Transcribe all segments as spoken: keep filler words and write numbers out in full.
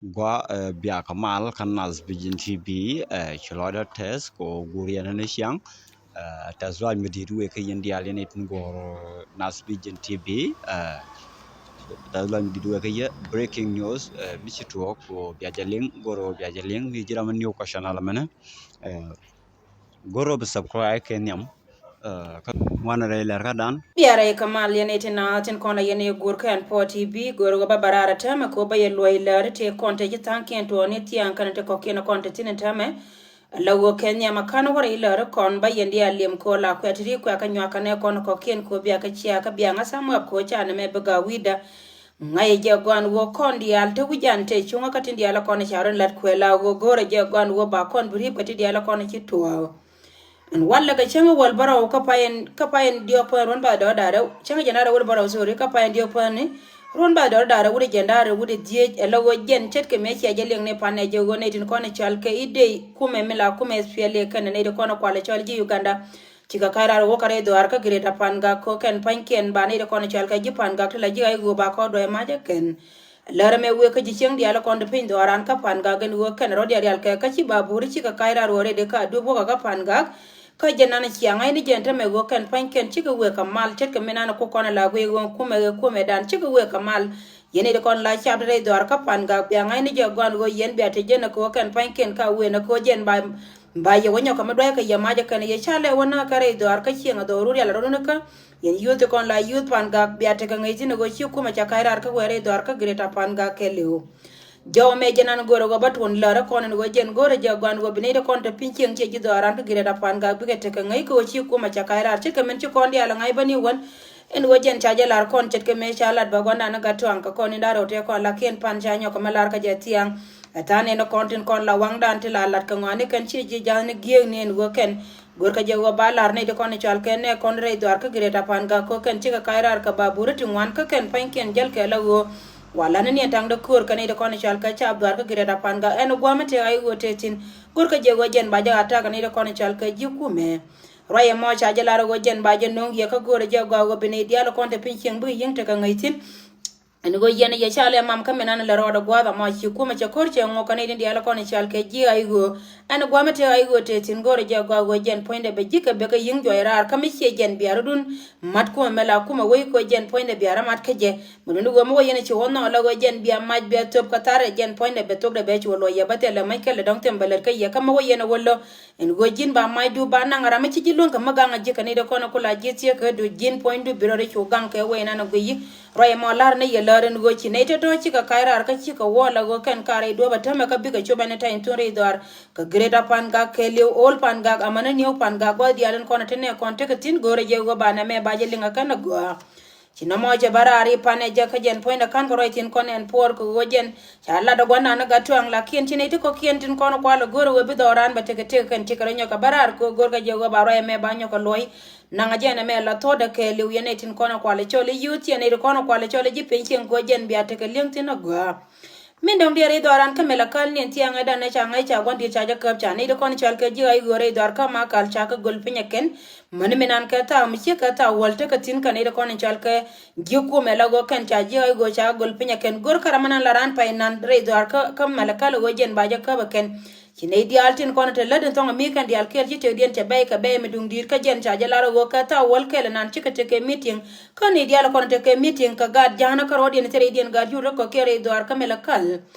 Gua, eh, biak mal kä Nas Vision T V, eh, ci lɔcdä tɛth kɛ ɣöö guur yɛn ni ciaŋ. Eh, tɛth lɔc mi di̱i̱t wëë kä yɛn diaal yɛn i̱ tin go̱o̱r Nas Vision T V, eh, tɛth lɔc mi di̱i̱t wëë kä yɛ breaking news, eh, mi ci tuɔɔk kɛ ɣöö bia jɛ liŋ, go̱o̱r ɣöö bia jɛ liŋ, mi ji̱ ram mi new kä channel mɛnɛ. Eh, go̱o̱r ɣöö bi subscribe kɛ nhiam. Ŋuan rɛy lɛr kä dan. Bia rɛy kä mal yɛn i̱ ti naath tin kɔn la yɛn i̱ guur kɛn puɔt i̱ bi go̱o̱r ɣöö ba bä raar a täämɛ kɛ ɣöö ba yɛ luɔ̱c lär ti kɔn te ci tha̱a̱ŋkiɛn tuɔɔk ni thia̱a̱ŋ kɛn ti kɔ̱kiɛn kɔn te thi̱n täämɛ. La ɣöö kɛ nhiam a ka̱n wä rɛy lär kɔn ba yɛn diaal liɛm kɛ ɣöö la kuɛ ti ri kuɛ kä nyuak kɛn ɛ kɔn kɔ̱kiɛn kɛ ɣöö bia kɛ cia kä bia ŋa̱th a muɛp kɛ ɣöö ca nɛmɛ bi gak wi̱i̱da. Ŋa̱cɛ jɛ gɔaan ɣöö kɔn diaal te wi̱c an te cuŋä kä tin diaal kɔn ca rɔ lat kuɛ la ɣöö go̱o̱rɛ jɛ gɔaan ɣöö ba kɔn bi ri̱p kä tin diaal kɔn ci tuɔɔk. Ɛn walɛ kɛ cäŋ wäl bärɔw kä pay in, kä pay in diɔk päni ruɔ̱n bathdɔɔr da̱ŋ rɛw, cäŋ jɛn da̱ŋ rɛw wäl bärɔw, sorry, kä pay in diɔk päni ruɔ̱n bathdɔɔr da̱ŋ rɛw wi̱cdɛ jiɛn da̱ŋ rɛw wi̱cdɛ dhieec, ɛ la ɣöö jɛn ce̱tkɛ mëë cia jɛ liɛŋ ni pan ɛ jɛ ɣöö nɛy tin kɔn cɔal kɛ i̱ dey kumɛ mi la kumɛ S P L A kɛnɛ nɛy ti kɔn kualɛ cɔl ji̱ Uganda. Cikɛ ka̱c raar wä kä rɛy dhɔaar kä Greater Pangak kɛ ɣöö kɛn pa̱nykiɛn ba nɛy ti kɔn cɔal kɛ ji̱ Pangak ti la ji̱ ɣa̱c ɣöö ba kɔn duɔ̱c mac ɛ kɛn. Lär ɛmɛ wëë kä ji̱ cieŋ diaal kɔn ti piny dhɔaaran kä Pangak ɛn ɣöö kɛn rɔ̱diɛn rial kɛ kä ci babur cikɛ ka̱c raar wä rɛy di kä Aduɔp wäkɛ kä Pangak. Kä jɛ nan ciaŋ ŋa̱cni jɛn täämɛ ɣöö kɛn pa̱nykiɛn cikɛ wëë kɛ mal ce̱tkɛ min an ku kɔn ala guiy ɣöö kumɛ ɣöö kumɛ dan cikɛ wëë kɛ mal. Yɛn i̱ ti kɔn la cap ti rɛy dhɔaar kä Pangak bia ŋa̱cni jɛ gɔaan ɣöö yɛn bia te jɛn ɛ kɛ ɣöö kɛn pa̱nykiɛn ka wëë nɛ kɛ ɣöö jɛn ba, ba yɛ wä nyɔk kɛ mi dua̱ckɛ yɛ mac ɛ kɛn yɛ ca lɛ wä näk kä rɛy dhɔaar kä cieŋ ɛ dhɔr rur yal rɔ̱dun kä. Yɛn youth ti kɔn la youth Pangak bia tekɛ ŋäc thi̱n ɛ ɣöö ci kumɛ ca ka̱c raar kä wëë rɛy dhɔaar kä Greater Pangak kɛɛliw. Jɔw mɛ jɛn an go̱o̱rɛ ɣöö bä tuɔ̱n lärä kɔn ɛn ɣöö jɛn go̱o̱rɛ jɛ gɔaan ɣöö bi nɛy ti kɔn te piny cieŋ ciɛ ji̱ dhɔaaran kä Greater Pangak bikɛ tekɛ ŋäc kɛ ɣöö ci kumɛ ca ka̱c raar ce̱tkɛ min ci kɔn diaal ɛ ŋa̱c bä ni wän. Ɛn ɣöö jɛn ca jɛ lar kɔn ce̱tkɛ mëë ca lat bä gua̱ndan ni gat tuaŋ kɛ kɔn in da̱r rɛw tëë kɔn lakin pan ca nyɔk kɛ mi lar kä jɛ thiaŋ. Ɛ tha̱a̱ŋ nɛn kɔn tin kɔn la waŋdan ti la lat kɛ ŋɔaani kɛn ci ji̱ ja̱thni gi̱eekni ɛn ɣöö kɛn. Go̱rkɛ jɛ ɣöö ba lar nɛy ti kɔn cɔal kɛ nɛ kɔn rɛy dhɔaar kä Greater Pangak kɛ ɣöö kɛn cikɛ ka̱c raar kɛ baburi ti ŋuan kä kɛn pa̱nykiɛn jäl kɛ la ɣöö. Wa la̱t ni niɛn ta̱ŋ dee köör kɛ nɛy ti kɔn cɔal kɛ caap dhɔaar kä Greater Pangak ɛn gua̱a̱mä tëë ɣa̱c ɣöö tëë thi̱n. Go̱rkɛ jɛ ɣöö jɛn ba jɛ attack nɛy ti kɔn cɔal kɛ ji̱ kumɛ. Ruac ɛmɔ ca jɛ lar ɣöö jɛn ba jɛ no̱o̱ŋ yɛ kä go̱o̱rɛ jɛ gɔaa ɣöö bi nɛy diaal kɔn te piny cieŋ bikɛ yi̱ŋ tekɛ ŋäc thi̱n. Ɛn ɣöö yɛn yɛ ca lɛ mam kä min an lɛ rɔɔdɛ gua̱a̱th ɛmɔ ci kumɛ cɛ ko̱r cɛ ŋuɔk kɛ nɛy tin diaal kɔn cɔal kɛ ji̱ ɣa̱c ɣöö. Ɛn gua̱a̱mä tëë ɣa̱c ɣöö tëë thi̱n go̱o̱rɛ jɛ gɔaa ɣöö jɛn puɔ̱nydɛ bɛ ji̱ kɛ bɛ kɛ yi̱ŋ juɔc raar kä mi ciɛ jɛn bia rɔ̱dun. Mat kumɛ mɛ la kumɛ wec kɛ ɣöö jɛn puɔ̱nydɛ bia rɔ mat kä jɛ. Mɛ duni ɣöö mi wä yɛn ci wä nhɔɔl la ɣöö jɛn bia mac bia thöp kä tha̱rɛ jɛn puɔ̱nydɛ bɛ thokdɛ bɛ ci wä luɔc yɛ bä thilɛ mac kɛl ɛ dɔ̱ŋ thim bɛ lät kä yɛ kä mi wä yɛn ɛ wä lo̱. Ɛn ɣöö ji̱n ba macdu ba naŋ ram mi ci ji̱ luäŋ kɛ mi gaŋ a ji̱ kɛ nɛy ti kɔn ku la ji̱ thiek kɛ du ji̱n puɔ̱nydu bi rɔ ri cu gaŋ kɛ wec nan a guiy yi. Ruac ɛmɔ la̱r ni yɛ lär ɛn ɣöö ci nɛy tɔ̱tɔ̱ cikɛ ka̱c raar kä cikɛ wä la ɣöö kɛn ka̱r rɛy duɔ̱ɔ̱p a täämɛ kä bikɛ cop ɛn ɛ ta̱ny thun rɛy dhɔaar. Kɛ Greater Pangak kɛɛliw Old Pangak amäni New Pangak gua̱th diaal in kɔn a te nɛ kɔn tekɛ thi̱n go̱o̱rɛ jɛ ɣöö ba nɛmɛ ba jɛ liŋ a kɛn a gɔaa. Ci nɔmɔ cɛ bä raar i̱ pan ɛ jɛ kä jɛn puɔ̱nydɛ ka̱n kɛ ruac thi̱n kɔn ɛn puɔr kɛ ɣöö jɛn ca lat ɛ gua̱ndan ni gat tuaŋ lakin ci nɛy ti kɔ̱kiɛn tin kɔn kual ɛ go̱o̱rɛ ɣöö bi dhɔk raan bɛ tekɛ tek kɛn cikɛ rɔ nyɔk kɛ bä raar kɛ ɣöö go̱o̱rkɛ jɛ ɣöö ba ruac ɛmɛ ba nyɔk kɛ luɔ̱c. Naŋ ɛ jɛn ɛmɛ la thuɔ̱tdɛ kɛɛliw yɛn nɛy tin kɔn kual ɛ cɔl i̱ youth yɛn nɛy ti kɔn kual ɛ cɔl i̱ ji̱ piny cieŋ kɛ ɣöö jɛn bia tekɛ li̱eŋ thi̱n ɛ gɔaa. Min dɔ̱ŋ diɛɛr i̱ dhɔran kä mɛ la kal niɛn thiaŋ ɛ dan ɛ ca ŋäc ca gua̱n diet ca jɛ käp ca nɛy ti kɔn cɔal kɛ ji̱ ɣa̱c ɣöö rɛy dhɔar kä ma kal ca kä göl piny ɛ kɛn. Mäni min an kɛ thaak mi ciek kɛ thaak wäl tekɛ thi̱n kɛ nɛy ti kɔn in cɔal kɛ ji̱ kumɛ la ɣöö kɛn ca ji̱ ɣa̱c ɣöö ca gol piny ɛ kɛn go̱r kä ram mi nan la raan pay nan rɛy dhɔaar kä, kä mɛl ɛ kal ɛ ɣöö jɛn ba jɛ käp ɛ kɛn. Ci nɛy diaal tin kɔn in te lät in thɔŋ ɛ mi kɛn diaal kɛɛl ci tëkdiɛn cɛ bɛy kɛ bɛy mi duŋ di̱i̱t kä jɛn ca jɛ lar ɛ ɣöö kɛ thaak wäl kɛl ɛ nan cikɛ tekɛ meeting. Kä nɛy diaal kɔn in tekɛ meeting kɛ gaat ja̱a̱n kä rɔɔdiɛn thil rɛydiɛn gaat yur rɛ kɔ̱kiɛn rɛy dhɔaar kä mɛl ɛ kal.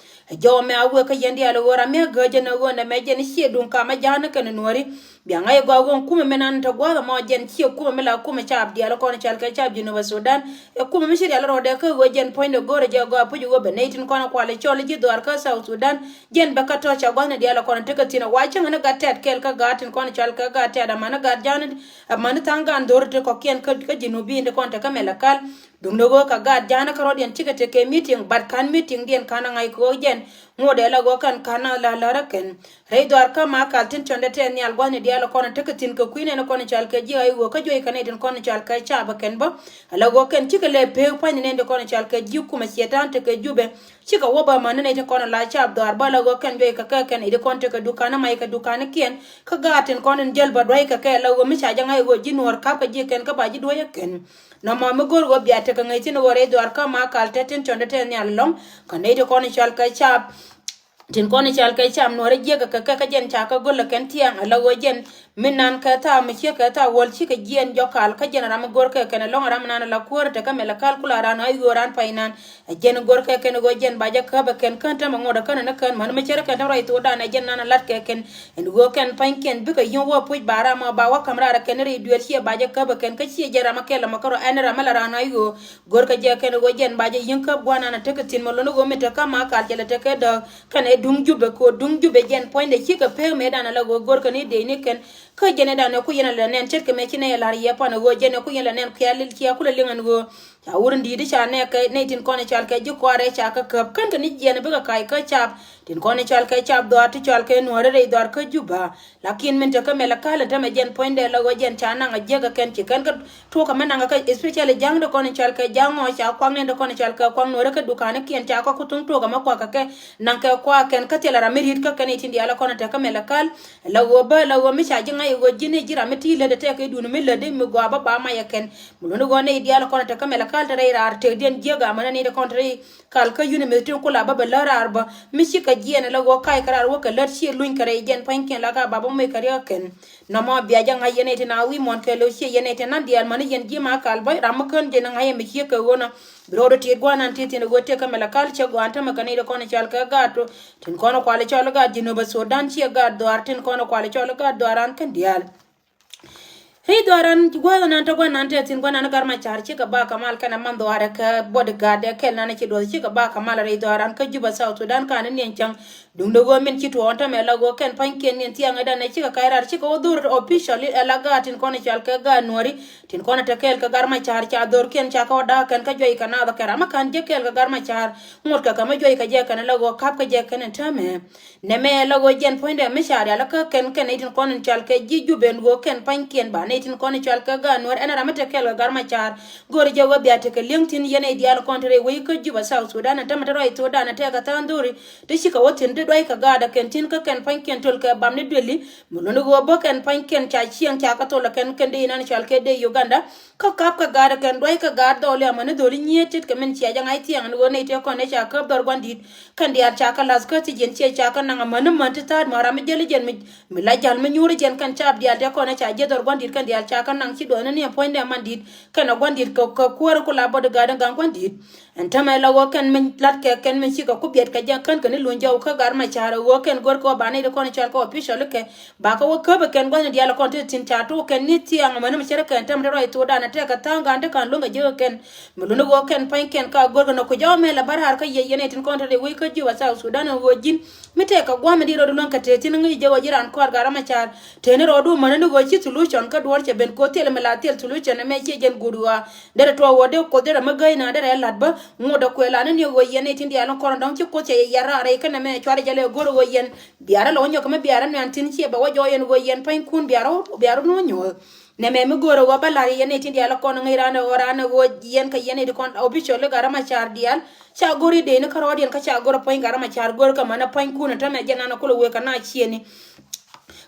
Ɛ jɔw mɛ a wek kä yɛn diaal ɛ ɣöö ram mi a gääc jɛn ɛ ɣöö nɛmɛ jɛn ciɛ duŋ kam ɛ ja̱a̱n kä ni nuɔ̱ɔ̱ri. Bia ŋa̱c ɛ gɔaa ɣöö kumɛ mi nan te gua̱a̱th ɛmɔ jɛn ciɛ kumɛ mi la kumɛ caap diaal kɔn cɔal kɛ caap Jinub Sudan. Ɛ kumɛ mi ci rial rɔɔdɛ kä ɣöö jɛn puɔ̱nydɛ go̱o̱rɛ jɛ gɔaa puc ɣöö bɛ nɛy tin kɔn kualɛ cɔl ji̱ dhɔaar kä South Sudan. Jɛn bɛ kä tɔ̱ ca gua̱thni diaal kɔn tekɛ thi̱n ɛ wa cäŋ ni gat tɛt kɛɛl kä gaat tin kɔn cɔal kɛ gaat tɛt amäni gaat ja̱a̱n amäni tha̱a̱ŋ gaan dho̱r ti kɔ̱kiɛn kä, kä Jinubin ti kɔn te kä mɛl ɛ kal. Duŋdɛ ɣöö kɛ gaat ja̱a̱n kä rɔ̱diɛn cikɛ tekɛ meeting, but ka̱n meeting diɛn ka̱n ɛ ŋa̱c kɛ ɣöö jɛn ŋotdɛ la ɣöö kɛn ka̱n ɛ la lär ɛ kɛn. Rɛy dhɔaar kä ma kal tin cɔndɛ tɛɛth nhial gua̱thni diaal kɔn tekɛ thi̱n kɛ kui̱ nɛn kɔn cɔal kɛ ji̱ ɣa̱c ɣöö kä juɔc kɛ nɛy tin kɔn cɔal kɛ caap ɛ kɛn bä. Ala ɣöö kɛn cikɛ lɛ pek pa̱ny nɛn ti kɔn cɔal kɛ ji̱ kumɛ ciɛ ta̱a̱n tekɛ Jubɛ. Cikɛ wä bä mäni nɛy tin kɔn la caap dhɔaar bä la ɣöö kɛn juɔc kɛ kɛ kɛn i̱ ti kɔn tekɛ duka̱n mac kɛ duka̱n kiɛn. Kä gaat tin kɔn in jäl bä duɔ̱c kɛ kɛ la ɣöö mi ca jɛ ŋa̱c ɣöö ji̱ nuɔ̱ɔ̱r ka̱p kɛ ji̱ kɛn kä ba ji̱ duɔ̱c ɛ kɛn. Nɔmɔ mi go̱r ɣöö bia tekɛ ŋäc thi̱n ɣöö rɛy dhɔaar kä ma kal tɛt tin cɔndɛ tɛɛth nhial ɛlɔ̱ŋ. Kɛ nɛy ti kɔn cɔal kɛ caap. Tin kɔn i̱ cal kɛ cam nuɔ̱ɔ̱rä jiäk kɛ kɛ kɛ jɛn ca kä go̱l ɛ kɛn tiɛɛŋ ala ɣöö jɛn mi nan kɛ thaak mi ciek kɛ thaak wäl cikɛ jiɛɛn jɔk kal kä jɛn ram mi go̱r kɛ kɛn ɛlɔ̱ŋ ram mi nan ala kuäär tekɛ mɛl ɛ kal kula ran a ɣöö ran pay nan. Ɛ jɛn go̱r kɛ kɛn ɣöö jɛn ba jɛ käp ɛ kɛn kän tämɛ ŋot ɛ kän ni kän män mi cär kɛn tämɛ rɔy thokdan ɛ jɛn nan alat kɛ kɛn. Ɛn ɣöö kɛn pa̱nykiɛn bikɛ yio̱w wä puc ba ram ɔ ba wä ka̱m raar ɛ kɛn ri duël ciɛ ba jɛ käp ɛ kɛn kä ciɛ jɛ ram ɛ kɛl ɛmɔ kärɔ ɛn ram ɛ la ran a ɣöö. Go̱r kɛ jɛ kɛn ɣöö jɛn ba jɛ yieŋ käp gua̱a̱r nan ɛ tekɛ thi̱n mɛ lon ɣöö mi te kä ma kal cɛ lɛ tekɛ dääk. Kɛn ɛ duŋ Jubɛ kɛ ɣöö duŋ Jubɛ jɛn puɔ̱nydɛ cikɛ pek mëëdan ala ɣöö go̱r kɛn i̱ dee ni kɛn. Kä jɛn ɛ dan ɛ ku yɛn ɛ lɛ nɛn ce̱tkɛ mɛ ci nɛ yɛ la̱r yɛ pan ɛ ɣöö jɛn ɛ ku yɛn lɛ nɛn kial li̱l cia kulɛ liŋ ɛn ɣöö. Ca wur in di̱i̱t i̱ ca nɛɛkɛ nɛy tin kɔn i̱ cal kɛ ji̱ kɔaarɛ ca kä käp kän kɛ ni jiɛn ɛ bikɛ kac kä cap. Tin kɔn i̱ cal kɛ cap dhɔaar ti cɔal kɛ nuɔ̱ɔ̱ri rɛy dhɔaar kä Jubɛ. Lakin min te kä mɛl ɛ ka̱l ɛ tämɛ jɛn puɔ̱nydɛ la ɣöö jɛn ca naŋ ɛ jiäk ɛ kɛn ci kɛn kä tuɔɔk kä mɛ naŋ kä especially ja̱ŋ de kɔn in cɔal kɛ ja̱ŋ ɔ ca kuaŋ nɛn de kɔn in cɔal kɛ kuaŋ nuɔ̱ɔ̱rä kä duka̱n kiɛn ca kɔk kä thuŋ tuɔɔk kä mɛ kuak kä kɛ naŋ kɛ kuak kɛn kä thilɛ ram mi ri̱t kä kɛn itin diaal kɔn in te kä mɛ la kal. La ɣöö bä la ɣöö mi ca ji̱ ŋa̱c ɣöö ji̱n i̱ ji̱ ram mi ti lät ɛ tɛk i̱ dun mi lät i̱ mi gɔaa bä ba mac ɛ kɛn. Mi luni ɣöö nɛy diaal kɔn in te kä mɛ la kal te rɛy raar tekdiɛn jiäk amänä nɛy de kɔn te rɛy kal kä yuni meth tin kula bä bɛ lät raar bä mi cikɛ jiɛɛn la ɣöö kac kɛ raar wä kɛ lät ci luny kɛ rɛy jɛn pua̱nykiɛn la ka ba bä moc kɛ riäk kɛn. Nɔmɔ bia jɛ ŋa̱c yɛn ɛ tin a wi̱i̱ muɔ̱n kɛ lo̱c ciɛ yɛn ɛ tin na̱n diaal mäni yɛn ji̱ ma kal bä ram mi kän jɛn ŋa̱c ɛ mi ciek kɛ ɣöö nɔ. Bi rɔɔd tiet gua̱a̱r nan ti thin ɛ ɣöö tëk kɛ mɛ la kal cɛ gɔaa tämɛ kɛ nɛy ti kɔn i̱ cal kɛ gaat to tin kɔn i̱ kual i̱ cɔl i̱ gaat Jinub Sudan ciɛ gaat dhɔaar tin kɔn i̱ kual i̱ cɔl i̱ gaat dhɔaar ran kɛn diaal. Rɛy dhɔaar ran gua̱a̱r nan te gua̱a̱r nan te thin gua̱a̱r nan i̱ Gar Macar cikɛ ba kɛ mal kɛnɛ man dhɔaar ɛ kɛ bodyguard ɛ kɛl nan i̱ ci duɔth cikɛ ba kɛ mal rɛy dhɔaar ran kä Juba South Sudan kan i̱ niɛn cäŋ. Duŋdɛ ɣöö min ci tuɔɔk tämɛ la ɣöö kɛn pa̱nykiɛn niɛn thiaŋ ɛ danɛ cikɛ kac raar cikɛ wä dhor officially ɛ la gaat tin kɔn i̱ cal kɛ gaat nuɔ̱ri. Tin kɔn i̱ te kɛɛl kɛ Gar Macar ca dhorkiɛn ca kɛ wä da̱a̱k kɛn kä juɔy kɛ naath kɛ ram mi ka̱n jɛ kɛɛl kɛ Gar Macar. Ŋot kɛ kɛ mi juɔy kɛ jɛ kɛn la ɣöö ka̱p kɛ jɛ kɛn in tämɛ. Nɛmɛ la ɣöö jɛn puɔ̱nydɛ mi ca rial kä kɛn kɛn i̱ tin kɔn i̱ cal kɛ ji̱ Jubɛ ɛn ɣöö kɛn pa̱nykiɛn ba nɛy tin kɔn i̱ cal kɛ gaat nuɔ̱ri ɛn ram mi te kɛɛl kɛ Gar Macar. Go̱o̱ri jɛ ɣöö bia tekɛ li̱eŋ thi̱n yɛn i̱ diaal kɔn te rɛy wec kä Juba South Sudan ɛn tämɛ te rɔy thokdan ɛ tɛkɛ tha̱a̱ŋ dho̱ri. Ti cikɛ wä thi̱n ti duackɛ gaatdä kɛn tin kä kɛn pa̱nykiɛn töl kɛ bam ni duëli. Mi luni ɣöö bä kɛn pa̱nykiɛn ca cieŋ ca kä thol ɛ kɛn kɛn dee inan cɔal kɛ dee Uganda. Kä kap kɛ gaatdä kɛn duackɛ gaat dhɔli amäni dholi nyiet ce̱tkɛ min cia jɛ ŋa̱c thiaŋ ɛn ɣöö nɛy tëë kɔn ɛ ca käp dhɔr gua̱ndi̱t. Kɛn diaal ca kä la̱th kä thi jiɛn ciɛ ca kä naŋ amäni män ti tha̱a̱t män ram mi jäli jiɛn mi, mi la ja̱l mi nyuuri jiɛn kɛn caap diaal tëë kɔn ɛ ca jiɛ dhɔr gua̱ndi̱t kɛn diaal ca kä naŋ ci duɔ̱ɔ̱ni ni ɛ puɔ̱nydɛ mandit. Kɛn ɛ gua̱ndi̱t kɛ, kɛ kuäär ku la bodyguard ɛn ga̱ŋ gua̱ndi̱t. Ɛn tämɛ la ɣöö kɛn min la̱t kɛ kɛn min cikɛ ku biɛt kɛ jɛ kän kɛ ni luny jɔw kä Gar Macar ɛ ɣöö kɛn go̱r kɛ ɣöö ba nɛy ti kɔn cɔal kɛ official kɛ. Ba kɛ wä käp ɛ kɛn gua̱thni diaal kɔn ti thi̱n ca tok kɛn ni thiaŋ amäni mi cärä kɛn tämɛ te rɔy thokdan ɛ tɛkɛ tha̱a̱ŋ gaan ti ka̱n luäŋ kɛ jiäk ɛ kɛn. Mi luni ɣöö kɛn pa̱ny kɛn ka go̱r kɛ nɔ ku jɔw mɛ la bä raar kä yiëë yɛn ɛ tin kɔn te rɛy wec kä Juba South Sudan ɛ ɣöö ji̱n. Mi tɛkɛ gua̱a̱th mi di rɔɔdu luäŋ kɛ te thi̱n ŋi̱i̱c jɛ ɣöö ji̱ raan kɔaar Gar Macar. Teni rɔɔdu mäni ni ɣöö ci solution kä duɔ̱ɔ̱r cɛ ben ko̱ thilɛ mi la thil solution ɛmɛ ciɛ jɛn guut ɣɔaa. Derɛ tuɔɔk ɣöö dee Kuoth derɛ mi gäi na derɛ la̱t bä ŋot ɛ kuɛ la ni ni ɣöö yɛn ɛ tin diaal in kɔn dɔ̱ŋ ci Kuoth cɛ yɛ yɛr raar rɛy kɛn ɛmɛ cuarɛ jɛ lɛ go̱r ɣöö yɛn. Biarä lɔ wä nyɔk kɛ mi biarä nuan thi̱n ciɛ bɛ wä jɔɔyɛn ɣöö yɛn pa̱nykun biarä, biarä nu nyuɔ̱th. Nɛmɛ mi go̱o̱rä ɣöö bä la̱r yɛn ɛ tin diaal kɔn ŋäc raan ɛ ɣöö raan ɛ ɣöö yɛn kɛ yɛn ɛ di kɔn official i̱ Gar Macar diaal. Ca go̱r i̱ dee ni kärɔɔdiɛn kä ca go̱r ɛ puɔ̱ny Gar Macar go̱r kɛ män ɛ pa̱nykun ɛ tämɛ jɛn an ɛ kulɛ wëë kɛ na ciëëni.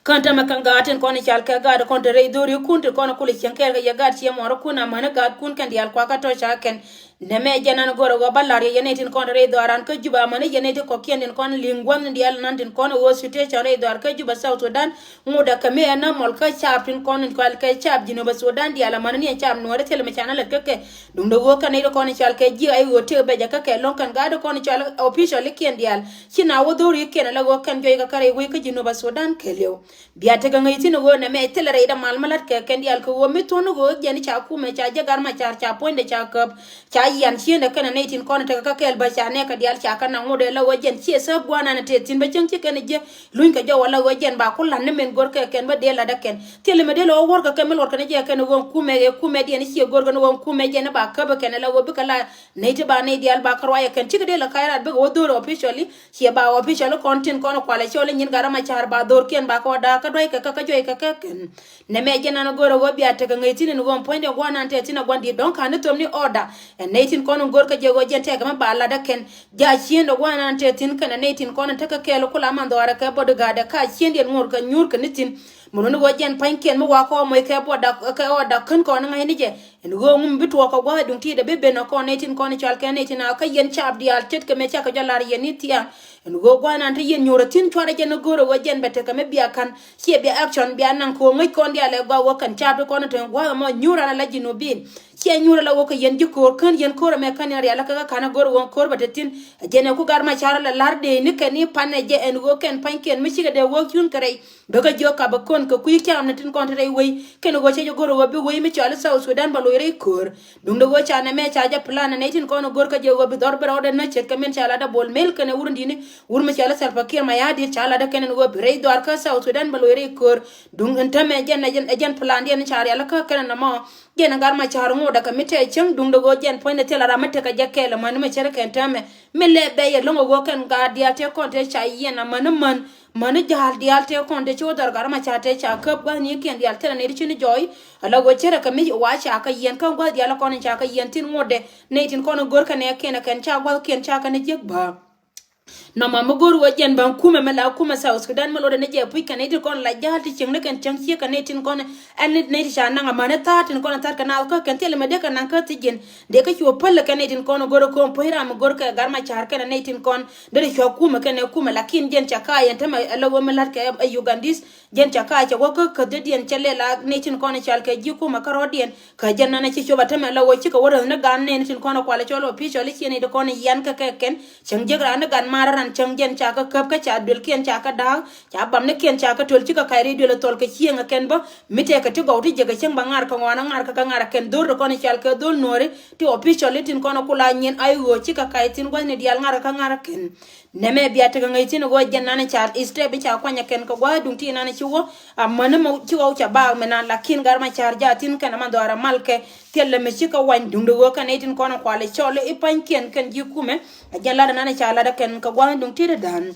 Kän tämɛ kɛn gaat tin kɔn i̱ cal kɛ gaat kɔn te rɛy dho̱ri kun tin kɔn kulɛ cieŋ kɛɛl kɛ yɛ gaat ciɛ muɔɔrä kun amäni gaat kun kɛn diaal kuakä tɔ̱ ca kɛn. Nɛmɛ jɛn an go̱rɛ ɣöö bä la̱r yɛ yɛn ɛ tin kɔn rɛy dhɔaaran kä Juba amäni yɛn ɛ ti kɔ̱kiɛn tin kɔn li̱ŋ gua̱n diaal nan tin kɔn ɣöö sutecɔn rɛy dhɔaar kä Juba South Sudan. Ŋut ɛ kɛ mi ɛ na mɔl kä caap tin kɔn in kual kɛ caap Jinub Sudan diaal amäni ni ɛ caap nuɔɔri thil mi canɛ lät kä kɛ. Duundɛ ɣöö kɛn i̱ ti kɔn in cual kɛ ji̱ ay ɣöö tëë bɛc ɛ kä kɛ lo̱ŋ kɛn gaat ti kɔn in cual official ikiɛn diaal. Ci na wä dho̱r ikiɛn ala ɣöö kɛn juɔy kɛ kärɛ i̱ wec kä Jinub Sudan kɛɛliw. Bia tekɛ ŋäc thi̱n ɣöö nɛmɛ thilɛ rɛy dɛ mal mi la̱t kɛ kɛn diaal kɛ ɣöö mi thuɔ̱n ɣöö jɛn ca kumɛ ca jɛ Gar Macar ca puɔ̱nydɛ ca käp. Ca yian ciëndɛ kɛnɛ nɛy tin kɔn tekɛ kä kɛɛl bä ca nɛɛkɛ diaal ca kä naŋ ŋot ɛ la ɣöö jɛn ciɛ thäp gua̱a̱r nanɛ tëë thi̱n bä cäŋ ci kɛn jɛ luny kɛ jɔw ala ɣöö jɛn ba ku la̱t ni min go̱r kɛ kɛn bä dee la̱t ɛ kɛn. Thilɛ mi dee lɛ ɣöö wuɔ̱r kɛ kɛn mi luɔt kɛn jɛ kɛn ɣöö kumɛ ɛ kumɛ diɛn ciɛ go̱r kɛn ɣöö kumɛ jɛn ba käp ɛ kɛn ala ɣöö bikɛ la nɛy ti ba nɛy diaal ba kä ruac ɛ kɛn cikɛ dee lɛ ka̱c raat bikɛ wä dho̱r ɛ officially. Ciɛ ba official kɔn tin kɔn kualɛ cɔl i̱ nyin Gar Macar ba dhorkiɛn ba kɛ wä da̱a̱k kä duac kɛ kä kä juɔc kɛ kä kɛn. Nɛmɛ jɛn an go̱rɛ ɣöö bia tekɛ ŋäc thi̱n in ɣöö puɔ̱nydɛ gua̱a̱r nan tɛth thi̱n a gua̱n di̱t dɔ̱ŋ ka̱n ni thöp ni order. Ɛ nɛy tin kɔn in go̱r kä jɛ ɣöö jɛn tɛkɛ mi ba lat ɛ kɛn. Ja cieen dɛ gua̱a̱r nan tɛth thi̱n kɛn ɛ nɛy tin kɔn in tekɛ kɛɛl kula man dhɔaarɛ kɛ bodyguard ɛ ka cieen diɛn ŋor kɛ nyuur kɛ ni thi̱n. Mi luni ɣöö jɛn pa̱nykiɛn mi wakɔ moc kɛ buɔt dak kɛ ɣɔt dak kän kɔn ŋa̱cni jɛ. Ɛn ɣöö ŋum bi tuɔɔk kɛ gua̱a̱th duŋ ti̱i̱t ɛ bi ben ɛ kɔn nɛy tin kɔn i̱ cual kɛn nɛy tin a kä yɛn caap diaal ce̱tkɛ mëë cakɛ jɔl lar yɛn ni thia̱a̱ŋ. Ɛn ɣöö gua̱a̱th nan te yɛn nyuurä thi̱n cuarɛ jɛn ɛ go̱o̱rä ɣöö jɛn bɛ tekɛ mi bia ka̱n ciɛ bia action bia naŋ kɛ ɣöö ŋäc kɔn diaal ɛ gɔaa ɣöö kɛn caap ti kɔn ɛ te gua̱a̱th ɛmɔ nyuurä ala ji̱ nu bi̱i̱n. Ciɛ nyuurä la ɣöö kɛ yɛn ji̱ ko̱o̱r kän yɛn ko̱o̱r ɛmɛ kän yɛn rial ɛ kä kä ka̱n ɛ go̱o̱rä ɣöö ko̱o̱r bɛ te thi̱n. Ɛ jɛn ɛ ku gat ma ca̱rä la la̱r dee ni kɛn i̱ pan ɛ jɛ ɛn ɣöö kɛn pa̱nykiɛn mi cikɛ dee ɣöö cuun kɛ rɛy. Bä kä jiök kapɛ kɔn kɛ kui̱ kiam ni tin kɔn te rɛy wei kɛn ɣöö cɛ jɛ go̱r ɣöö bi wei mi cɔal i̱ South Sudan bɛ loc rɛy köör. Duundɛ ɣöö ca nɛmɛ ca jɛ plan nɛy tin kɔn ɛ go̱r kä jɛ ɣöö bi dhɔr bi rɔɔdɛ nä ce̱tkɛ min ca latdä Bol Mel kɛnɛ wurdi̱ni wur mi cɔal i̱ Salva Kiir Mayardit ca latdä kɛn ɛn ɣöö bi rɛy dhɔaar kä South Sudan bɛ loc rɛy köör. Duundɛ ɛn täämɛ ɛ jɛn ɛ jɛn plan diɛn ca rial kä kɛn ɛn ɛmɔ. Jɛn ɛ gat ma ca̱r ŋot ɛ kɛ mi tɛɛ cäŋ duundɛ ɣöö jɛn puɔ̱nydɛ thil a ram mi tekɛ jɛ kɛɛl ɛmɔ ni mi cärɛ kɛn täämɛ. Mi lɛ bɛy ɛlɔ̱ŋ ɛ ɣöö kɛn gaat diaal tëë kɔn tëë ca yiɛn amäni män. Mäni ja̱a̱l diaal tëë kɔn tëë ci wä dhɔr gat ma ca̱r tëë ca käp gua̱thnikiɛn diaal thilɛ nɛy ti ci ni jɔɔy. Ala ɣöö cärɛ kɛ mi wa ca kɛ yiɛn kä gua̱th diaal kɔn ca kɛ yiɛn thi̱n ŋotdɛ. Nɛy tin kɔn go̱r kɛ nɛɛkiɛn ɛ kɛn ca gua̱thkiɛn ca kɛ ni jiäk bä. Nɔmɔ mi go̱r wä jɛn bä kumɛ mi la kumɛ South Sudan mi lotdɛ ni jɛ puc kɛ nɛy tin kɔn la ja̱a̱l ti cieŋ ni kɛn cäŋ ciek kɛ nɛy tin kɔn. Ɛn ni nɛy ti ca naŋ amäni tha̱a̱t tin kɔn tha̱a̱t kɛ naath kä kɛn thilɛ mi dee kɛ naŋ kä thi̱ji̱n. Dee kä cu päl kɛ nɛy tin kɔn go̱r ko̱o̱m puɔ̱c ram mi go̱r kɛ gat ma ca̱r kɛn nɛy tin kɔn. Dee ri cuɔ̱k kumɛ kɛn ɛ kumɛ lakin jɛn ca ka̱a̱c ɛn tämɛ ɛ la wä mi la̱t kɛ ɛ Ugandis. Jɛn ca ka̱a̱c cɛ wä kä käthdiɛn cɛ lɛ la nɛy tin kɔn cal kɛ ji̱ kumɛ kärɔ̱diɛn. Kä jɛn nanɛ ci cop a tämɛ la wä cikɛ wä räth ni gan nɛy ni tin kɔn kualɛ cɔl official i̱ ciɛ nɛy ti kɔn yian kɛ kɛ kɛn. Cäŋ jiäk raan ni gan marä ran cäŋ jɛn ca kä käp kä ca duelkiɛn ca kä da̱a̱k. Ca bamnikiɛn ca kä töl cikɛ ka̱c rɛy duël ɛ thɔl kɛ cieŋ ɛ kɛn bä. Mi tɛkɛ ti gɔw ti jiäk ɛ cäŋ bä ŋa̱r kɛ ŋɔaanä ŋa̱r kɛ kɛ ŋa̱r ɛ kɛn dho̱r ti kɔn cal kɛ dho̱l nuɔ̱ɔ̱ri. Ti official i̱ tin kɔn kula nyin ay ɣöö cikɛ ka̱c thi̱n gua̱thni diaal ŋa̱r kɛ ŋa̱r ɛ kɛn. Nɛmɛ bia tekɛ ŋäc thi̱n ɣöö jɛn nanɛ ca step i̱ ca kuany ɛ kɛn kɛ gua̱a̱th duŋ ti nanɛ ci wä. Amäni mɔ ci ɣɔw ca baak mi nan lakin gat ma ca̱r ja̱ thi̱n kɛn aman dhɔaar amal kɛ. Thilɛ mi cikɛ wany duŋdɛ ɣöö kɛn i̱ tin kɔn kualɛ cɔl i̱ pa̱nykiɛn kɛn ji̱ kumɛ. A jɛn lat nanɛ ca lat ɛ kɛn kɛ gua̱a̱th duŋ ti dan.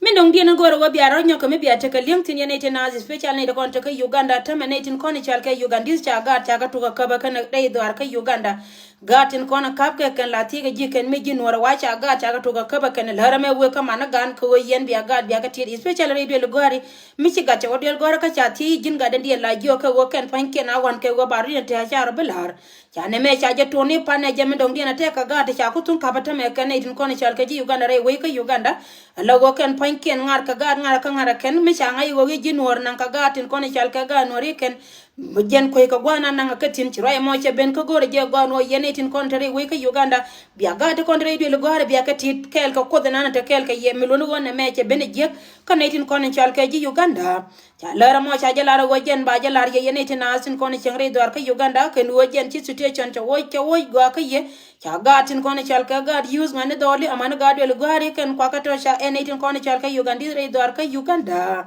Min dɔ̱ŋ diɛn in go̱o̱rä wä bia rɔ̱ nyɔk kɛ mi bia tekɛ li̱eŋ thi̱n yɛn nɛy tin naath, especially nɛy ti kɔn tekɛ Uganda, tämɛ nɛy tin kɔn i̱ cal kɛ Ugandese ca gaat ca kɛ tuk ɛ käpä kɛn rɛy dhɔaar kä Uganda. Gaat tin kɔn i̱ ka̱p kɛ kɛn la thiekɛ ji̱ kɛn mi ji̱ nuɔ̱ɔ̱rä wa ca gaat ca kɛ tuk ɛ käpä kɛn lärä mɛ wek kä man i̱ gaan kɛ ɣöö yɛn bia gaat bia kɛ tiet, especially rɛy duël i̱ gɔ̱a̱ri. Mi ci gat cɛ wä duël gɔ̱a̱rä kä ca thiec ji̱n gat in diɛn la jiɔk kɛ ɣöö kɛn pa̱nykiɛn a wan kɛ ɣöö ba ri̱n in te a ca rɔ bi la̱r. Ca nɛmɛ ca jɛ tuɔn ni pan ɛ jɛ mi dɔ̱ŋ diɛn a tɛk kɛ gaat ti ca ku thuŋ ka̱pä tämɛ kɛ nɛy tin kɔn i̱ cal kɛ ji̱ Uganda rɛy wec kä Uganda. Ala ɣöö kɛn pua̱nykiɛn ŋa̱r kɛ gaat ŋa̱r kɛ ŋa̱r ɛ kɛn mi ca ŋa̱c ɣöö i̱ ji̱ nuɔ̱ɔ̱r naŋ kɛ gaat tin kɔn i̱ cal kɛ gaat nuɔ̱ɔ̱r i̱ kɛn. Jɛn kuec kɛ gua̱a̱th na naŋ ɛ kä thi̱n ci ruac ɛmɔ cɛ ben kä go̱o̱rɛ jɛ gua̱a̱th nuɔ̱ɔ̱r yɛn nɛy tin kɔn te rɛy wec kä Uganda. Bia gaat ti kɔn te rɛy duël i̱ gɔ̱a̱rɛ bia kɛ ti̱t kɛɛl kɛ kuoth ɛnan ɛ te kɛɛl kɛ yɛ mi luɔ̱n i̱ ɣöö nɛmɛ cɛ ben ɛ jiäk kä nɛy tin kɔn i̱ cal kɛ ji̱ Uganda. Ca lär ɛmɔ ca jɛ lar ɛ ɣöö jɛn ba jɛ lar yɛ yɛn nɛy tin naath tin kɔn i̱ cieŋ rɛy dhɔaar kä Uganda kɛn ɣöö jɛn ci situation cɛ woc cɛ woc gɔaa kä yɛ. Ca gaat tin kɔn i̱ cal kɛ gaat youth ŋa̱ni dhɔɔli amäni gaat duël i̱ gɔ̱a̱ri kɛn kuakä tɔ̱ ca ɛn nɛy tin kɔn i̱ cal kɛ Ugandese rɛy dhɔaar kä Uganda.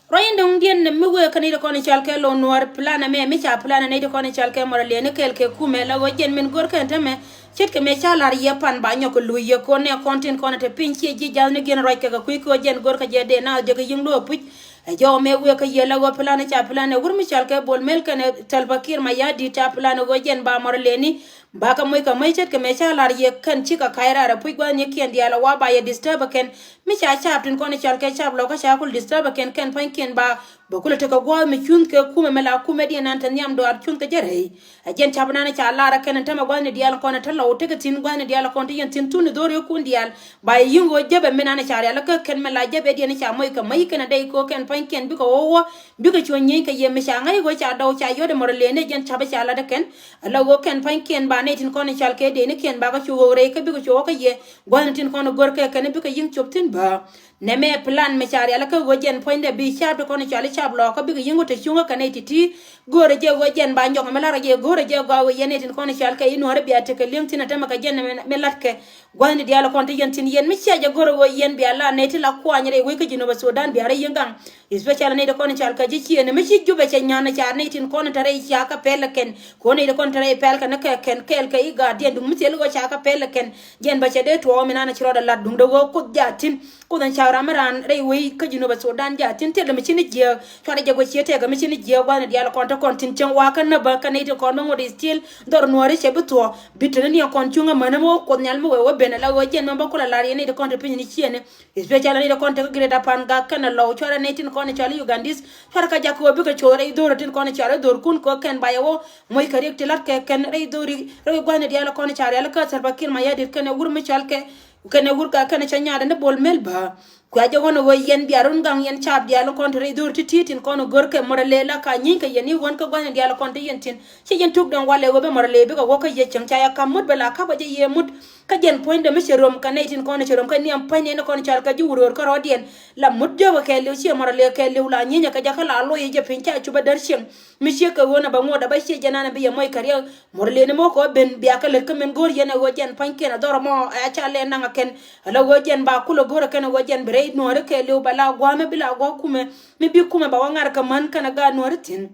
Ruac in dɔ̱ŋ diɛn mi wëë kä nɛy ti kɔn i̱ cal kɛ lo̱w nuäär plan ɛmɛ mi ca plan ɛ nɛy ti kɔn i̱ cal kɛ mɔrɔ liɛni kɛɛl kɛ kumɛ la ɣöö jɛn min go̱r kɛn tämɛ. Ce̱tkɛ mëë ca la̱r yɛ pan ba nyɔk kɛ luc yɛ ko̱n nɛ kɔn tin kɔn te piny ciɛ ji̱ ja̱thni gi̱n ruac kɛ kɛ kui̱ kɛ ɣöö jɛn go̱r kɛ jɛ dee naath jɛ kɛ yi̱ŋ luɔ̱ɔ̱p puc. Ɛ jɔw mëë wëë kä yɛ la ɣöö plan ca plan ɛ wur mi cal kɛ Bol Mel kɛnɛ Salva Kiir Mayardit ca plan ɛ ɣöö jɛn ba mɔr leni. Ba kɛ moc kɛ moc ce̱tkɛ mëë ca la̱r yɛ kɛn cikɛ ka̱c raar ɛ puc gua̱thnikiɛn diaal ɛ wa ba yɛ disturb ɛ kɛn. Mi ca caap tin kɔn i̱ cal kɛ caap lɔkä ca kul disturb ɛ kɛn kɛn pa̱nykiɛn ba. Bɛ kulɛ tekɛ gua̱a̱th mi cunh kɛ kumɛ mi la kumɛ diɛn nan te nhiam dɔaar cunh kɛ jɛ rɛy. Ɛ jɛn cap nan ca lar ɛ kɛn ɛn tämɛ gua̱thni diaal kɔn ɛ te lɔw tekɛ thi̱n gua̱thni diaal kɔn te yɛn thi̱n thun i̱ dho̱r i̱ kun diaal. Ba yɛ yi̱ŋ ɣöö jäpɛ mi nan ca rial ɛ kä kɛn mi la jäpɛ diɛn ca moc kɛ mäc kɛn ɛ dɛy kɛ ɣöö kɛn pa̱nykiɛn bikɛ ɣöö wä. Bikɛ cuɔ nyieny kɛ yɛ mi ca ŋäc ɣöö ca dɔw ca yɔt ɛ mɔr ɛ lëë ni jɛn cap ɛ ca lat ɛ kɛn. Ɛ la ɣöö kɛn pa̱nykiɛn ba nɛy tin kɔn i̱ cal kɛ dëënikiɛn bakɛ cu ɣöö rɛy kä bikɛ cuɔ wä kä yɛ. Gua̱thni tin kɔn i̱ gör kɛ kɛn bikɛ yi̱ŋ cop thi̱n bä. Nɛmɛ plan mi ca rial kä ɣöö jɛn puɔ̱nydɛ bi cap ti kɔn i̱ cɔal i̱ cap lɔɔkä bikɛ yi̱ŋ wä te cuŋä kɛ nɛy ti̱ti̱. Go̱o̱rɛ jɛ ɣöö jɛn ba nyɔk mi la̱rä jɛ go̱o̱rɛ jɛ gɔaa ɣöö yɛn nɛy tin kɔn i̱ cɔal kɛ i̱ nuɔ̱ɔ̱rä bia tekɛ li̱eŋ thi̱n ɛ tämɛ kɛ jɛn mi la̱tkɛ. Gua̱thni diaal kɔn ti yɛn thi̱n yɛn mi cia jɛ go̱o̱rɛ ɣöö yɛn bia la nɛy ti la kuany rɛy wec kä Jinub Sudan bia rɛy yɛn gaŋ. Especially nɛy ti kɔn i̱ cɔal kɛ ji̱ ciëëni mi ci Jubɛ cɛ nyan i̱ ca nɛy tin kɔn i̱ te rɛy ca kɛ pɛl ɛ kɛn. Kɛ ɣöö nɛy ti kɔn i̱ te rɛy pɛl kɛn kɛ kɛn kɛɛl kɛ i̱ gaat diɛn duŋ mi thil ɣöö ca kɛ pɛl ɛ kɛn. Jɛn bä cɛ dee tuɔɔk mi nan ci rɔɔdɛ lat duŋdɛ ɣöö Kuoth jaa thi̱n. Kuoth ɛn cak ram mi raan rɛy wec kä Jinub Sudan jaa thi̱n thilɛ mi ci ni jiääk. Cuarɛ jɛ guɔ cië tɛɛk mi ci ni jiääk gua̱thni diaal kɔn kɔn tin cieŋ wakä näbä kä nɛy ti kɔn mi ŋot is still dhɔr nuɔri cɛ bi thuɔɔ bi teni ni kɔn cuŋä mänä mi wä kuoth nhial mi wee wä ben ala ɣöö jɛn mɛn bä kulɛ lar yɛ nɛy ti kɔn te piny ni ciëni. Especially nɛy ti kɔn te kä Greater Pangak kɛnɛ Lɔw cuarɛ nɛy tin kɔn cɔal Ugandese cuarɛ kä jakä wä bikɛ coth rɛy dhori tin kɔn cɔal rɛy dhor kun kɛ kɛn ba yɛ wä moc kɛ riɛk ti lat kɛ kɛn rɛy dhori rɛy gua̱thni diaal kɔn ca rial kä Salva Kiir Mayardit kɛnɛ wur mi cɔal kɛ kɛnɛ wur ka kɛnɛ ca nyaadɛ ni Bol Mel bä. Kuɛ jɛ ɣɔn ɣöö yɛn bia run gaŋ yɛn caap diaal kɔn te rɛy dhor ti̱ti̱ tin kɔn gör kɛ mɔrɛ lɛ la ka nyieny kɛ yɛn i̱ ɣɔn kä gua̱thni diaal kɔn te yɛn tin ci yɛn tuk dɛn walɛ ɣöö bɛ mɔrɛ lɛ bikɛ wä kä yɛ cieŋ ca yɛ ka̱m mut bɛ la ka̱p a jɛ yɛ mut. Kä jɛn puɔ̱nydɛ mi cɛ röm kɛ nɛy tin kɔn cɛ röm kä niɛm puɔ̱nydɛ ni kɔn cal kä ji̱ wur ɣör kä rɔɔdiɛn. La mut jɔpɛ kɛɛliw ciɛ mɔrɛ lɛ kɛɛliw la nyieny kɛ jɛ kä la loc jɛ piny ca cupä där cieŋ. Mi ciek kɛ ɣöö na bɛ ŋot a bä ciɛ jɛ nanɛ bi yɛ mɔc kɛ riɛk. Mɔrɛ lɛ ni mɔ kɛ ɣöö ben bia kɛ lät kä min go̱o̱r yɛn ɛ ɣöö jɛn pua̱nykiɛn a dhɔr mɔ a ca lɛ naŋ a kɛn. Ala ɣöö jɛn ba kulɛ go̱o̱r a kɛn ɛ ɣöö jɛn bi rɛy nuɔ̱ɔ̱ri kɛɛliw bɛ la gua̱a̱mɛ bi la gua̱a̱ kumɛ. Mi bi kumɛ ba wä ŋa̱r kɛ män kɛn a gaat nuɔ̱ɔ̱ri thi̱n.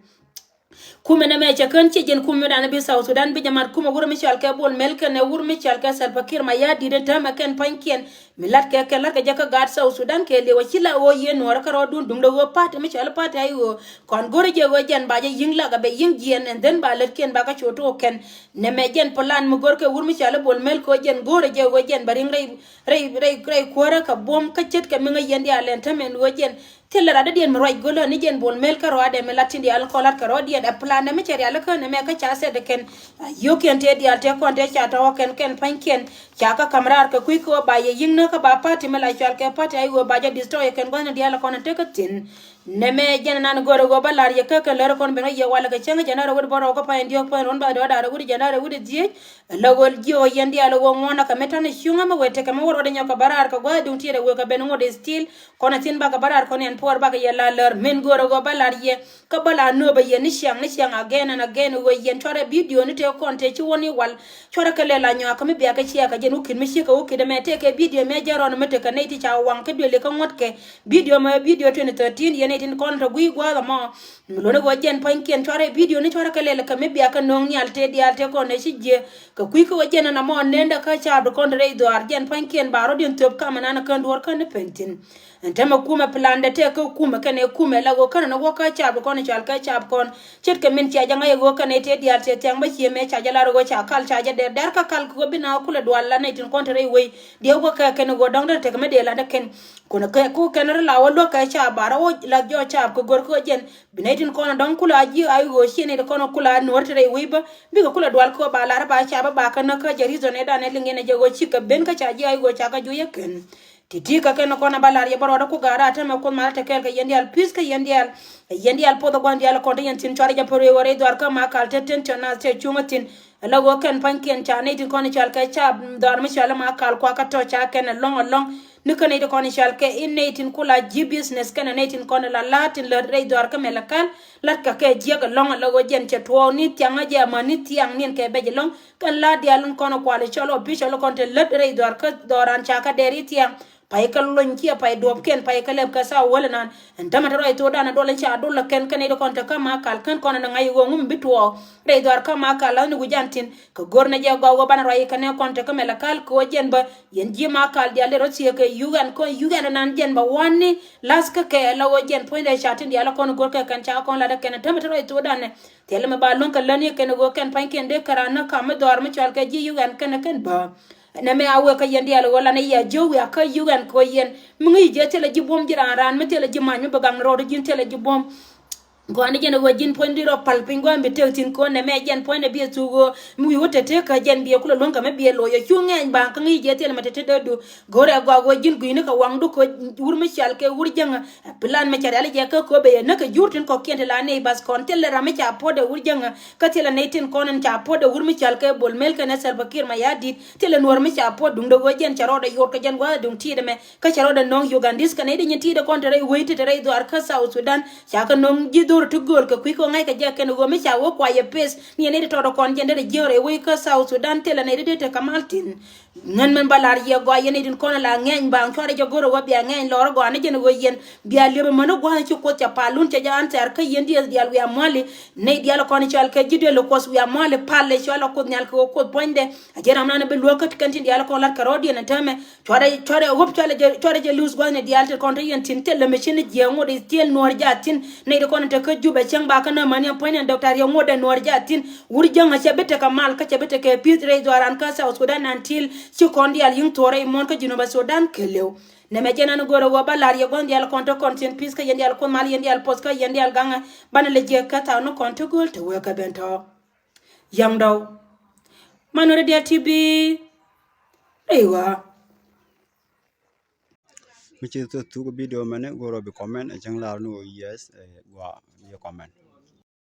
Kumɛ nɛmɛ cɛ kän ciɛ jɛn kumɛ dan bi South Sudan bi jɛ mat kumɛ wur mi cɔal kɛ Bol Mel kɛnɛ wur mi cɔal kɛ Salva Kiir Mayardit täämɛ kɛn pua̱nykiɛn. Mi latkɛ kɛ latkɛ jɛ kä gaat South Sudan kɛɛliw a ci la ɣöö yiëë nuɔ̱ɔ̱rä kä rɔɔdun duŋdɛ ɣöö party mi cɔal party a i̱ ɣöö kɔn go̱rä jɛ ɣöö jɛn ba jɛ yi̱ŋ lak a bɛ yi̱ŋ jiɛn and then ba lät kiɛn ba kä cu took kɛn. Nɛmɛ jɛn plan mi go̱rkɛ wur mi cɔal i̱ Bol Mel kɛ ɣöö jɛn go̱rä jɛ ɣöö jɛn ba ri̱ŋ rɛy rɛy rɛy rɛy kuäärä kɛ buɔ̱m kä ce̱tkɛ mi ŋäc yɛn diaal ɛn täämɛ ɛn ɣöö jɛn thilɛ rat dädiɛn mi ruac go̱lä ni jɛn Bol Mel kä rɔɔdɛ mi la tin diaal kɔn lat kɛ rɔɔdiɛn ɛ plan dɛ mi cɛ rialikä nɛmɛ kä ca sɛt ɛ kɛn. Yio̱kiɛn tëë diaal tëë kɔn tëë ca tɔ̱ kɛn kɛn pa̱nykiɛn. Ca kä ka̱m raar kɛ kui̱ kɛ ɣöö ba yɛ yi̱ŋ näk kä ba party mi la cual kɛ party a i̱ ɣöö ba jɛ destroy kɛn gua̱thni diaal kɔn in tekä thi̱n. Nɛmɛ jɛn nan go̱rɛ ɣöö bä la̱r yɛ kä kɛn lär kɔn ben ɣä yɛ walɛ kɛ cäŋ jɛn rɛw wut bärɔw kä pa̱ny diɔ̱k pa̱ny ruɔ̱n ba dɔ̱ɔ̱ da̱r wut jɛn rɛw wut dhiec. Ala ɣöö jiökɛ yɛn diaal ɣöö ŋuɔ̱nä kɛ mi ta̱n i̱ cuŋä mi wee tekɛ mi wä ruɔ̱t inyɔk kɛ bä raar kɛ gua̱a̱th duŋ tiɛɛt ɛ wee kɛ ben ŋot i̱ still. Kɔn a thi̱n bakɛ bä raar kɔn yɛn puɔr bakɛ yɛ la lär min go̱o̱rä ɣöö bä lar yɛ. Kä bä la nööbä yɛ ni ciaŋ ni ciaŋ again and again ɣöö yɛn cuarɛ video ni tëë kɔn tëë ci wä ni wal. Cuarɛ kɛ lɛ la nyɔakä mi biakä ciakä jɛn wä ki̱t mi ciekɛ wä ki̱t ɛmɛ tëë kɛ video mɛ jɛ rɔn mi tekɛ nɛy ti ca waŋ kä duëli kä ŋuɔ̱tkɛ. Video mɛ video twenty thirteen yɛn nɛy tin kɔn tɔ gui̱i̱ gua̱a̱th ɛmɔ. Mi luɔ̱n ɛ ɣöö jɛn pua̱nykiɛn cuarɛ video ni cuarɛ kɛ lɛl kɛ mi biakä no̱o̱ŋ nhial tëë diaal tëë kɔn ɛ ci jiɛ. Kɛ kui̱ kä ɣöö jɛn ɛn amɔ nendä kä caap ti kɔn ti rɛy dhuaar jɛn pua̱nykiɛn ba rɔ̱diɛn thöp kam ɛnan ɛ kän duɔ̱ɔ̱r kän ni pen thi̱n. Ɛn täämɛ kumɛ plan dɛ tëë kä kumɛ kɛnɛ kumɛ la ɣöö känɛ ni wä kä caap ti kɔn i̱ cual kä caap kɔn. Ce̱tkɛ min cia jɛ ŋa̱c ɛ ɣöö kɛnɛ tëë diaal tëë thiaŋ bä cie mëë ca jɛ lar ɛ ɣöö ca kal ca jɛ dɛr dɛr kä kal kɛ ɣöö bi na kulɛ dual la nɛy tin kɔn ti rɛy wec. Diɛ wä kɛ kɛn ɛ ɣöö dɔ̱ŋ dee tekɛ mi dee la dee kɛn. Kun kɛ ku kɛn ri la wä luäk kɛ caap ba rɔ wä la jɔɔc caap kɛ gör kä jɛn. Bi nɛy tin kɔn dɔ̱ŋ kula ji̱ a i̱ ɣöö ciɛ nɛy ti kɔn kula nuɔ̱ɔ̱r ti rɛy wi̱i̱ bä. Bikɛ kula dual kɛ ba lar ba caap ba kɛ näk kä jɛ reason ɛ dan ɛ liŋ yɛn ɛ jɛ ɣöö cikɛ ben kä ca ji̱ a i̱ ɣöö ca kɛ juɔc ɛ kɛn. Ti̱ti̱ kɛ kɛn kɔn a ba lar yɛ bä rɔɔdä ku ga̱a̱r a täämɛ kuoth mal a te kɛɛl kɛ yɛn diaal pi̱th kä yɛn diaal. Ɛ yɛn diaal poth ɛ gua̱n diaal kɔn ti yɛn thi̱n cuarɛ jɛ pär wee wä rɛy dhuaar kä ma kal te ten cɛ naath cɛ cuŋä thi̱n. Ala ɣöö kɛn pa̱nykiɛn ca nɛy tin kɔn i̱ cɔal kɛ ca dhɔaar mi cɔal i̱ ma kal kuakä tɔ̱ ca kɛn ɛlɔ̱ŋ ɛlɔ̱ŋ. Ni kä nɛy ti kɔn i̱ cɔal kɛ i̱ nɛy tin kula ji̱ business kɛnɛ nɛy tin kɔn i̱ la la̱a̱t tin lät rɛy dhɔaar kä mɛl ɛ kal. La̱t kɛ kɛ jiäk ɛlɔ̱ŋ ala ɣöö jɛn cɛ tuɔɔk ni thiaŋä jɛ amäni thiaŋ niɛn kɛ bɛc ɛlɔ̱ŋ. Kɛn la̱a̱t diaal in kɔn i̱ kual i̱ cɔl official kɔn te lät rɛy dhɔaar kä dhɔaaran ca kä dɛɛr i̱ thiaŋ. Pay kä lony kiɛ pay duɔ̱pkiɛn pay kä lɛp kɛ thaw wäl inan. Ɛn tämɛ te ruac thokdan ɛ duɔl in ca duɔl ɛ kɛn kä nɛy ti kɔn te kä ma kal kän kɔn in ŋa̱c ɣöö ŋum bi tuɔɔk rɛy dhɔaar kä ma kal la̱th ni wi̱c an tin kɛ go̱r nɛ jɛ gɔw ɣöö banɛ ruac kɛ nɛ kɔn te kä mɛl ɛ kal kɛ ɣöö jɛn bä yɛn ji̱ ma kal diaal dee rɔ thiee kɛ yuk ɛn kɔn yuk ɛn inan jɛn bä wani la̱th kä kɛ la ɣöö jɛn puɔ̱nydɛ ca tin diaal ɛ kɔn go̱r kɛ kɛn ca kɔn lat ɛ kɛn ɛn tämɛ te ruac thokdan ɛ. Thilɛ mi ba luäŋ kɛ lätni kɛn ɣöö kɛn pa̱nykiɛn dee käran ni kam mi dhɔaar mi cɔal kɛ ji̱ yuk ɛn kɛn ɛ kɛn bä. Nɛmɛ a wek kä yɛn diaal ɣöö lanɛ yɛ jiök wiak kä yuk ɛn kɛ ɣöö yɛn mi ŋäc jɛ thilɛ ji̱ buɔ̱m ji̱ raan raan mi thilɛ ji̱ mac mi bi gaŋ rɔɔd ji̱n thilɛ ji̱ buɔ̱m. Gɔaa ni jɛn ɛ ɣöö ji̱n puɔ̱ny di rɔ pal piny gua̱a̱m bi tek thi̱n kɛ ɣöö nɛmɛ jɛn puɔ̱ny dɛ biɛ thuk ɣöö mi wi̱i̱ wä tete kä jɛn biɛ kulɛ luäŋ kɛ mi biɛ loc ɛ cu ŋɛɛny baŋ kä ŋäc jɛ thilɛ mi tete dee du. Go̱rɛ gɔaa ɣöö ji̱n gui̱ni kɛ waŋdu kɛ wur mi cɔal kɛ wur jäŋä. Plan mi ca riali jɛ kä köpɛ yɛ näk kɛ jur tin kɔkiɛn ti la nɛy bath kɔn thilɛ ram mi ca puɔ̱t ɛ wur jäŋä. Kä thilɛ nɛy tin kɔn in ca puɔ̱t ɛ wur mi cɔal kɛ Bol Mel kɛnɛ Salva Kiir Mayardit. Thilɛ nuɔr mi ca puɔ̱t duŋdɛ ɣöö jɛn ca rɔɔdɛ yot kɛ jɛn gua̱a̱th duŋ ti̱i̱t ɛmɛ. Kä ca rɔɔdɛ nɔŋ Ugandese kɛnɛ i̱ di nyin ti̱i̱t ɛ kɔn te rɛy wec ti te rɛy dhuaar kä South Sudan. Ca kɛ nɔŋ ji̱ dho̱r ti gööl kɛ kui̱ kɛ ŋa̱c kɛ jɛ kɛn ɣöö mi ca wä kuayɛ peth. Ni ɛn i̱ di tɔɔt ɛ kɔn jɛn derɛ jiäk rɛy wec kä South Sudan thilɛ nɛy di te kɛ mal thi̱n. Ŋän mɛn ba lar yɛ gɔaa yɛn itin kɔn la ŋɛny baŋ cuarɛ jɛ go̱r ɛ wä bia ŋɛny lɔr ɛ gɔaa ni jɛn ɛ wä yɛn bia liep ɛ män ɛ gua̱a̱th ci kuoth ca palun cɛ jɛ answer kä yɛn diɛth diaal wiaa muali. Nɛy diaal ɛ kɔn cɔal kɛ ji̱ duel ɛ kuɔth wiaa muali pal ɛ cɔal ɛ kuoth nhial kɛ wä kuoth puɔ̱nydɛ. A jɛ ram nan ɛ bi luäk kä ti kɛn tin diaal ɛ kɔn lat kɛ rɔɔdiɛn ɛ täämɛ. Cuarɛ cuarɛ ɛ wä cuarɛ jɛ cuarɛ jɛ luth gua̱a̱th ni diaal ti kɔn te yɛn tin thil lɛ mɛ ci ni jiɛ ŋot ɛ thil nuɔ̱ɔ̱r jaa thin nɛy ti kɔn te kä Jubɛ cäŋ ba kä nä mani ɛn puɔ̱ny ni doctor yɛ ŋot ɛ nuɔr jɛ a thin wur jäŋ a cɛ bi tekɛ mal kä cɛ bi tekɛ pi̱th rɛy dhɔaran kä South Sudan until ci kɔn diaal yiŋ thuɔrɛ imuɔn kä Jinubä Sudan kɛ lëw. Nɛmɛ jɛn ɛn go̱rɛ wä ba lar yɛ gua̱n diaal kɔn te kɔn thi̱n pi̱th kä yɛn diaal kuoth mal yɛn diaal puɔth kä yɛn diaal gaŋɛ banɛ lɛ jiɛk kä thaw ni kɔn te gööl te wee kɛ ben tɔ̱. Yaŋ dɔw. Man wä rɛ diaal ti bi rɛy wä. Mi ci thok thuk video mɛni go̱rɛ bi comment ɛ cäŋ lar ni wä yes ɛ gua yɛ comment.